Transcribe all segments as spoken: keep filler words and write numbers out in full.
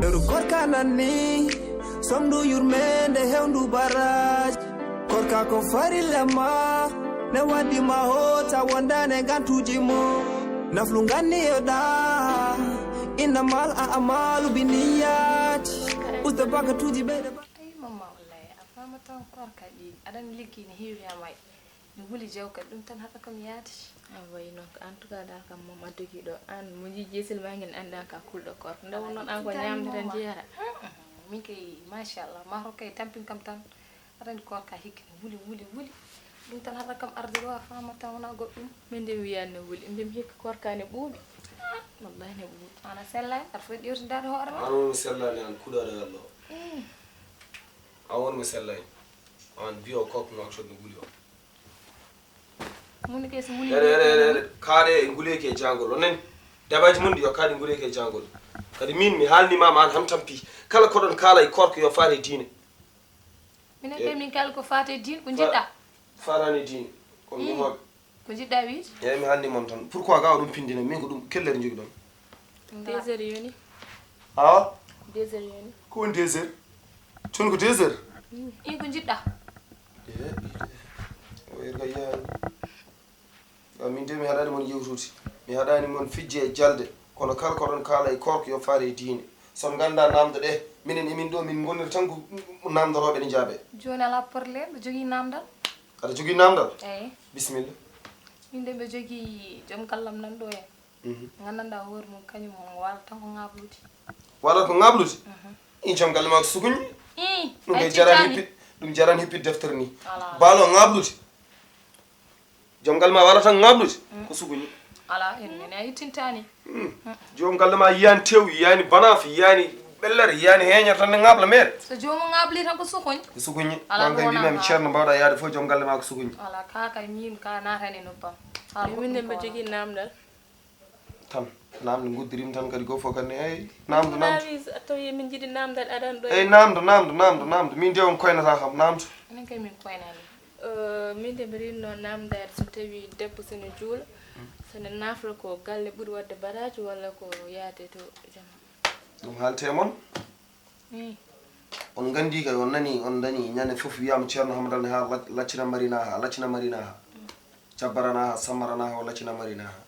Lewru korka nan ni, somdu yurmeende hewndu baraaji. Korka ko farilla ma, ne waddi ma hoota wondane gantuuji mo. Naflu nganni yo ɗa, innamal a amalu bi niyyati. Usde bakatuuji ɓeyde ba- Ay, mamma, wallahi, a faama tan korka ɗi, aɗan liggi ne heewi haa may. Mi wuli jew kadi, ɗum tan haɗa kam yaade. A wayi noon ko, en tout cas, dal kam, moom a dogi ɗo. Aan mo njii jeesil ma ngel, anndaa ka kulɗo koor. Nde won noon, aan ko ñaamde tan njiyata. Min kay, machallah, mahro kay tampin kam tan. Aɗa anndi koor ka hikki ne wuli, wuli, wuli. Ɗum tan haɗa kam arde ɗo, a faama tan wonaa goɗɗum. Min de mi wiyaani ne wuli, mbi mi hikka koor ka ne ɓuuɓi. Ah, wallahi ne ɓuuɓi. Aan a sellaani, aɗa foti ƴeewtindaade hoore ma. Aan won mo sellaani, aan kuɗaaɗo Yallah o. Mm. Aan won mo sellaani. Aan mbiyo koor no codno wuli o. Moni kay so wuli Ere, ere, ere, ere. Kaaɗe e nguleeki e jaangol. On nani? Dabaaji mon ɗi yo kaaɗe nguleeki e jaangol. Kadi min mi haalni ma, ma aan han tampi. Kala ko ɗon kaala e koor ko yo faate e diine. Minen kay min kaali ko faate e diine, ko njiɗɗa? Faataani e diine. Ko mi hoɓe. Ko njiɗɗa wiide? Eeyi, mi haalni mon tan. Pourquoi ga oɗon pindina? Min ko ɗum kellere njogiɗon. Deux heures yoni. Awa? Deux heures yoni. Ko woni deux heures? Jooni ko deux heures? Ii, ko njiɗɗa? Ehe, ii de. O heure kay yaani. Ga min de mi haɗaani mon yewtude. Mi haɗaani mon fijje e jalde. Kono kala ko ɗon kaala e koor ko yo faare e diine. So on nganndaa naamnde ɗe, minen e min ɗo, min ngonir tan ko naamndorooɓe ne njaabe. Jooni alaa problème, mbiɗo jogii naamndal. Aɗa jogii naamndal? Eeyi. Bisimilla. Min de mbiɗo jogii joom gallam nan ɗo en. Mhm. Nganndanɗaa hoore mum, kañum o waalata tan ko ŋaablude. Waalata ko ŋaablude? Mhm. Ii, joom galle maa ko sukuñi. Ii, ɗum kay jarani hippit, ɗum jarani hippit deftere ni. Alaa. Baalo ŋaablude. Joom galle maa waalata tan ŋaablude, mm, ko sukuñi. Alaa, en, min a yittintaani. Mm. Mm. Joom galle maa yiyaani tew, yiyaani banaaf, yiyaani ɓellere, yiyaani heeñere tan ne ŋaabla meere. So joomum ŋaabli tan ko sukuñi. Ko sukuñi. Alaa, ɗum kay wonaa mbimi ceerno mbawɗa yaade fof joom galle maa ko sukuñi. Alaa, kaa kay min ka naatani noppam. Haa goɗɗum ko wonaa. Min de mbiɗo jogii naamndal. Tan, naamnde nguddirim tan kadi goo fof kadi ne, eey, naamndo, naamndo. Wi so a tawi min njiɗi naamndal aɗan ɗo. Eey, naamndo, naamndo, naamndo, naamndo. Min de on koynata kam, naamndo. Enen kay min koynaani. Eh, min de mbiɗo yiɗnoo naamndaade so tawi debbo so ne juula, mm, so ne naafla ko galle ɓuri waɗde baraaji walla ko yahde to jama? Ɗum haalte mon. Mm. On nganndi kay, on nani, on nani, ñande fof wiyaama Ceerno Hammadal ne haa lac-, laccina marina haa, laccina marina haa. Cabbarana haa, sammarana haa, o laccina marina haa.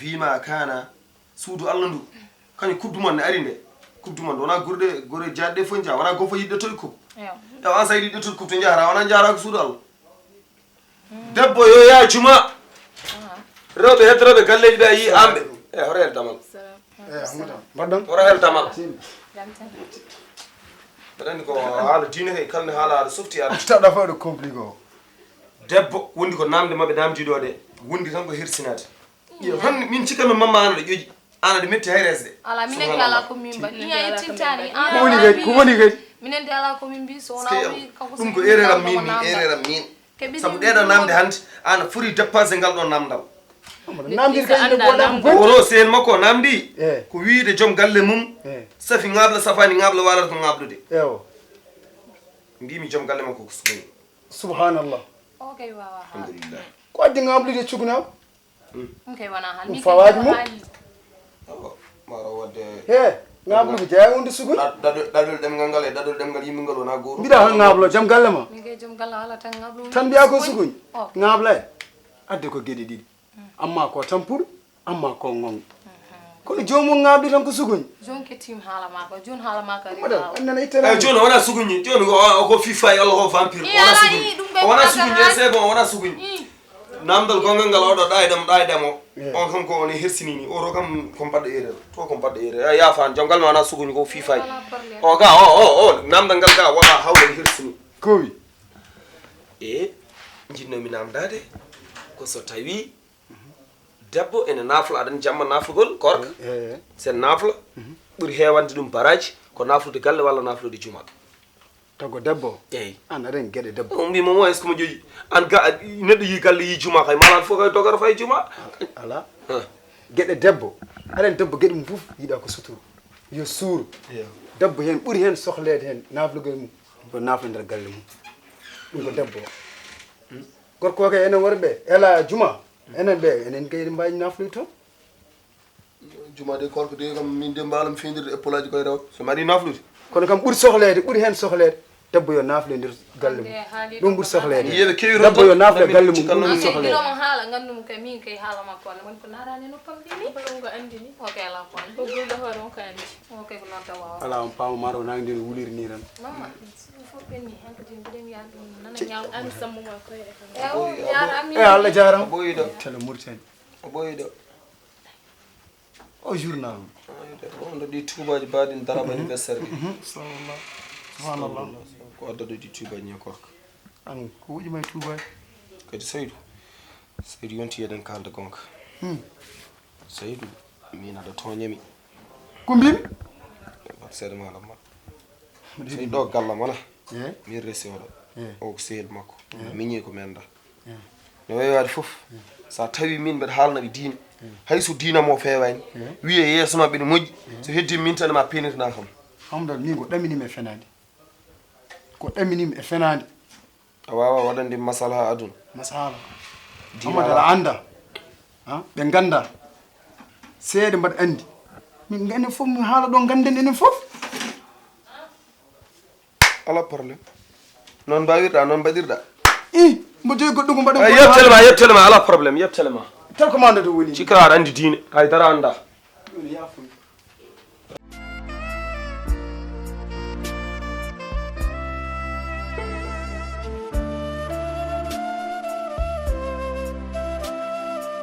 Wiima kaana, suudu Allah ndu, kañum coupe du monde ne ari nde. Coupe du monde, wonaa gure ɗe, gure jaaɗe ɗe fof njaha, wonaa gooto fof yiɗde toɗi coupe. Ewa. Ewa, aan sa yiɗi yiɗde toɗi coupe to njahata, wonaa njahata ko suudu Allah. Debbo yo yaa juma. Aha. Rewɓe heddorooɓe galleeji ɓe a yii aan ɓe. E hoto hel damal. Salam. Eh, Hamada, mbaɗɗon? Hoto hel damal. Sini. Jam tan. Mbeɗa anndi ko haala diine kay, kala ne haala aɗa softi aɗa. Taɗa fof ɗo compliqué o. Debbo wondi ko naamnde maɓɓe naamndi ɗo ɗe. Wondi tan ko hersinaade. Iyo, tan min cikkanno mamma ana ɗo ƴoƴi. Ana ɗo metti hay resde. Ala, minen de ala ko min mbaɗi. Subhanallah. Iya, ittintaani. Ko woni kadi, ko woni kadi? Minen de ala ko min mbi, so wonaa o wi kanko ɗum ko erreur am min, min erreur am min. Sabu ɗeɗo namde hannde, ana foti dépassé ngal ɗo namdal. Namdir kay ne woɗa ko. Woro seen makko namdi, eh, ko wiide joom galle mum, eh, safi ŋaabla, safaani ŋaabla, waalata ko ŋaablude. Ewo. Mbimi joom galle makko ko sukuni. Subhanallah. O kay wawa ha. Alhamdulillah. Ko addi ŋaablude cukuna? Hmm. Ɗum kay wona han. Ɗum min kay fawaaji ko mum. Haali. Awa, maro wadde. He, ŋaablude jeya wonde sukuni? Ɗa-, ɗaɗol, ɗaɗol ɗemngal ngal e ɗaɗol ɗemngal yimɓe ngal wona gooto. Mbiɗa han ŋaablo, joom galle ma? Min kay joom galle ala tan ŋaablo. Tan mbiya ko sukuni? O. Ŋaabla e. Adde ko geɗe ɗiɗi. Amma ko tampuru, amma ko ŋoŋ. Kono joomum ŋaabdi tan ko sukuñ. Jooni kettiima haala maa ko, jooni haala maa ko ari. Madame, an nana ittana. Eh, jooni o wona sukuñi, jooni o, o ko fifa e Allah ko vampire. O wona sukuñi. O wona sukuñi, c'est bon, o wona sukuñi. Namdal gongal ngal oɗo ɗa e ɗam, ɗa e ɗam o. Eh. On kam ko on e hersini ni, oto kam ko mbaɗɗo erreur, to ko mbaɗɗo erreur. Eh, yaafaan, joom ngal ma wona sukuñi ko fifa e. O ga, o, o, o, namdal ngal ga wona hawle hersini. Kowi. E, jiɗnomi namdade, ko so tawi debbo ene naafla, aɗa anndi jamma naaflugol, koorka. Eey, eey. Sen naafla, mhm, ɓuri heewande ɗum baraaji, ko naaflude galle walla naaflude juma. Tago debbo? Eey. An aɗa anndi geɗe debbo. On mbi mo, mo, est-ce que mo ƴoƴi? An ga, neɗɗo yi galle, yi juma, kay, mala fof kay dogata fay juma. Ala. Ah. Geɗe debbo, aɗa anndi debbo geɗe mum fof yiɗa ko suturu. Yo suur. Eey. Debbo heen ɓuri heen sohleede heen naaflugol mum. Yo naafla nder galle mum. Ɗum ko debbo. Hmm? Gorko o kay, enen worɓe, ela juma. Enen ɓe, enen kay eɗen mbaawi naaflude toon. Jumaade korko de kam min de mbaalam fendirde e pulaaji koye rewɓe. So mari naflude. Kono kam ɓuri sohleede, ɓuri heen sohleede. Debbo yo nafle nder galle mum. Ɗum ɓuri sohleede. Yeɓe kewi debbo yo nafle galle mum, ɗum ɓuri sohleede. Ɗum haala nganndu mum kay min kay haala makko walla woni ko naataani e noppam de ni. Ko ɗum ko anndi ni. O kay alaa ko anndi. Ko gulɗo hoore on ko anndi. O kay ko noon tawa. Alaa on paama maro nangde no wuliri ni tan. Mama, fof ɓenni hankadi mbiɗen yaha ɗum nana ñaaw. An sammu ma koyɗe kam. Ewo, yaara amin. E Allah jaarama. Ɓoyi ɗo. Tele Mauritanie. Ɓoyi ɗo. O journal. On ɗo ɗi tuubaaji baɗin darab anniversaire ɗi. Subhanallah. Subhanallah. Ko adda ɗo ɗi tuubaaji ñe korka. An ko wuji may tuubaaji. Kadi Saydu. Saydu yonti eɗen kalda gonka. Hmm. Saydu, min aɗa tooñami. Ko mbimi? Bat seede ma lamma. Saydu ɗo galla mona. Eh? Min resi oɗo. Eh. O ko sehil makko. Eh. Miñi ko men da. Eh. No wawi waade fof. Eh. Sa tawi min mbeɗa haalna ɓe diine. Eh. Hay so diina mo feewani. Eh. Wiye yeeso ma ɓene moƴƴi. Eh. So heddi min tan ma penirna kam. Hamdal min ko ɗaminimi e fenaande. Ko ɗaminimi e fenaande. A wawa waɗande masala aduna. Masala. Diina Amadou aɗa anda. Ha? Ɓe ganda. Seeɗa mbaɗa andi. Min enen fof min haala ɗo ganden enen fof. Ala problème. Noon mbawirɗa, noon mbaɗirɗa. I, mbo jogi goɗɗum ko mbaɗa. Yettelema, yettelema, ala problème, yettelema. Tel commande to woni. Cikka aɗa andi diine, hay dara anda. Ɗum yaafo.